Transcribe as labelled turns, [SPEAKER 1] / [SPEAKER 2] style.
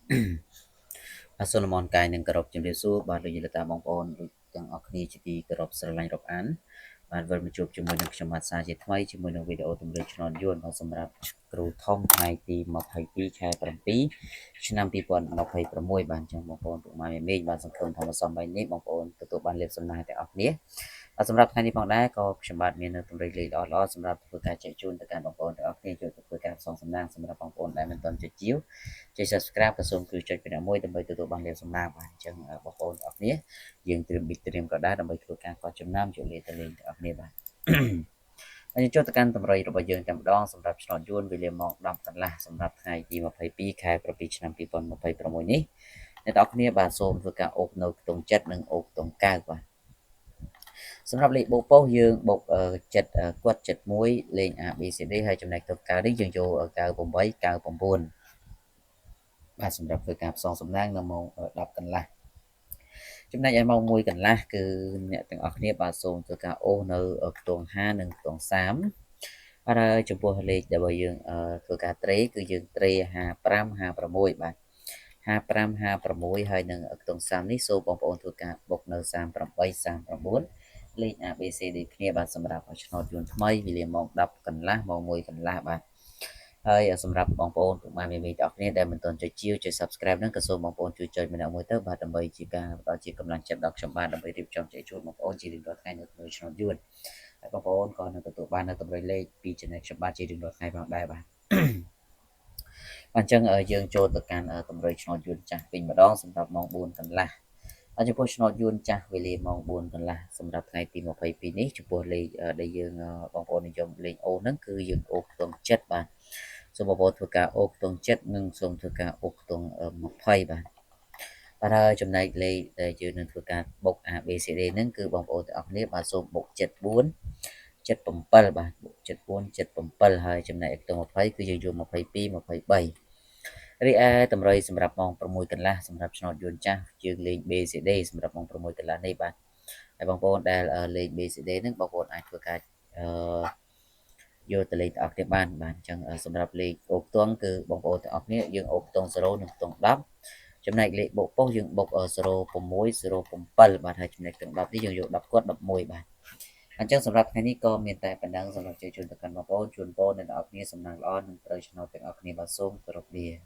[SPEAKER 1] បាទសូមលំអរកាយនិងគោរពជំរាបសួរបាទលោកយាយលោកតាបងប្អូនលោកទាំងអស់គ្នាជាទីគោរពស្រឡាញ់រាប់អានបាទវិលមកជួបជាមួយនឹងខ្ញុំបាទសាជាថ្មីជាមួយនឹងវីដេអូទម្លាយឆ្នោតយួនបាទសម្រាប់គ្រូធំថ្ងៃទី22ខែ7ឆ្នាំ2026បាទអញ្ចឹងបងប្អូនពុកម៉ែមេមេបាទសង្ឃឹមថាសំបីនេះបងប្អូនទទួលបានលាភសំណាងទាំងអស់គ្នាបាទសម្រាប់ថ្ងៃនេះផងដែរក៏ខ្ញុំបាទមាននៅទម្លាយលេខល្អៗសម្រាប់ធ្វើការចែកជូនទៅកាន់បងប្អូនទាំងអស់គ្នាចូលទៅធ្វើការផ្សងសំណាងសម្រាប់បងប្អូនដែលមិនទាន់ចុចជាវ ចុច Subscribe ក៏សូមជួយចុចពីអ្នកមួយដើម្បីទទួលបានលាភសំណាងបាទអញ្ចឹងបងប្អូនទាំងអស់គ្នាយើងត្រៀមប៊ិចត្រៀមកដាដើម្បីធ្វើការកត់ចំណាំជួយលេខទៅលេងទាំងអស់គ្នាបាទហើយចូលទៅកាន់តម្រុយរបស់យើងតែម្ដងសម្រាប់ឆ្នោតយួនវេលាម៉ោង10កន្លះសម្រាប់ថ្ងៃទី22ខែ7ឆ្នាំ2026នេះអ្នកទាំងអស់គ្នាបាទសូមធ្វើការអូសនៅខ្ទង់ចិត្តនិងអូសខ្ទង់9បាទសម្រាប់លេខបូកប៉ុសយើងបូកចិត្តគាត់71លេខ A B C D ហើយចំណែកទៅ9នេះយើងយក98 99បាទសម្រាប់ធ្វើការផ្សងសំណាងនៅម៉ោង10កន្លះចំណែកឯម៉ោង1កន្លះគឺអ្នកទាំងអស់គ្នាបាទសូមធ្វើការអូសនៅខ្ទង់5និងខ្ទង់30បាទហើយចំពោះលេខដែលបើយើងធ្វើការត្រេគឺយើងត្រេ55 56បាទ55 56ហើយនឹងខ្ទង់30នេះសូមបងប្អូនធ្វើការបុកនៅ38 39លេខ ABC ដូចគ្នាបាទសម្រាប់ឆ្នោតយួនថ្មីវេលាម៉ោង10កន្លះម៉ោង1កន្លះបាទហើយសម្រាប់បងប្អូនពុកម៉ែមេមេទាំងអស់គ្នាដែលមិនទាន់ចុចជាវចុច Subscribe ហ្នឹងក៏សូមបងប្អូនជួយចុចម្នាក់មួយទៅបាទដើម្បីជាការផ្ដល់ជាកម្លាំងចិត្តដល់ខ្ញុំបាទដើម្បីរៀបចំចែកជូនបងប្អូនជារៀងរាល់ថ្ងៃនៅក្នុងឆ្នោតយួនហើយបងប្អូនក៏នឹងទទួលបាននៅតម្រុយលេខពី Channel ខ្ញុំបាទជារៀងរាល់ថ្ងៃផងដែរបាទអញ្ចឹងយើងចូលទៅកាន់តម្រុយឆ្នោតយួនចាស់វិញម្ដងសម្រាប់ម៉ោង4កន្លះហើយចំពោះឆ្នោតយួនចាស់វេលាម៉ោង4កន្លះសម្រាប់ថ្ងៃទី22នេះចំពោះលេខដែលយើងបងប្អូននិយមលេខអូហ្នឹងគឺយើងអូខ្ទង់ចិត្តបាទសូមបងប្អូនធ្វើការអូខ្ទង់ចិត្តនិងសូមធ្វើការអូខ្ទង់20បាទបាទហើយចំណែកលេខដែលយើងនឹងធ្វើការបុក A B C D ហ្នឹងគឺបងប្អូនទាំងអស់គ្នាបាទសូមបុក74 77បាទបុក74 77ហើយចំណែកខ្ទង់20គឺយើងយក22 23រីឯតម្រុយសម្រាប់ម៉ោង6កន្លះសម្រាប់ឆ្នោតយួនចាស់យើងលេង BCD សម្រាប់ម៉ោង6កន្លះនេះបាទហើយបងប្អូនដែលលេង BCD ហ្នឹងបងប្អូនអាចធ្វើការអឺយកទៅលេងទាំងអស់គ្នាបានបាទអញ្ចឹងសម្រាប់លេខអូខ្ទង់គឺបងប្អូនទាំងអស់គ្នាយើងអូខ្ទង់0និងខ្ទង់10ចំណែកលេខបុកប៉ុសយើងបុក06 07បាទហើយចំណែកទាំង10នេះយើងយក10គាត់11បាទអញ្ចឹងសម្រាប់ថ្ងៃនេះក៏មានតែប៉ុណ្ណឹងសម្រាប់ជ័យជូនទៅកាន់បងប្អូនជូនពរអ្នកទាំងអស់គ្នាសំណាងល្អនិងត្រូវឆ្នោតទាំងអស់គ្នាបាទសូមគោរពលា។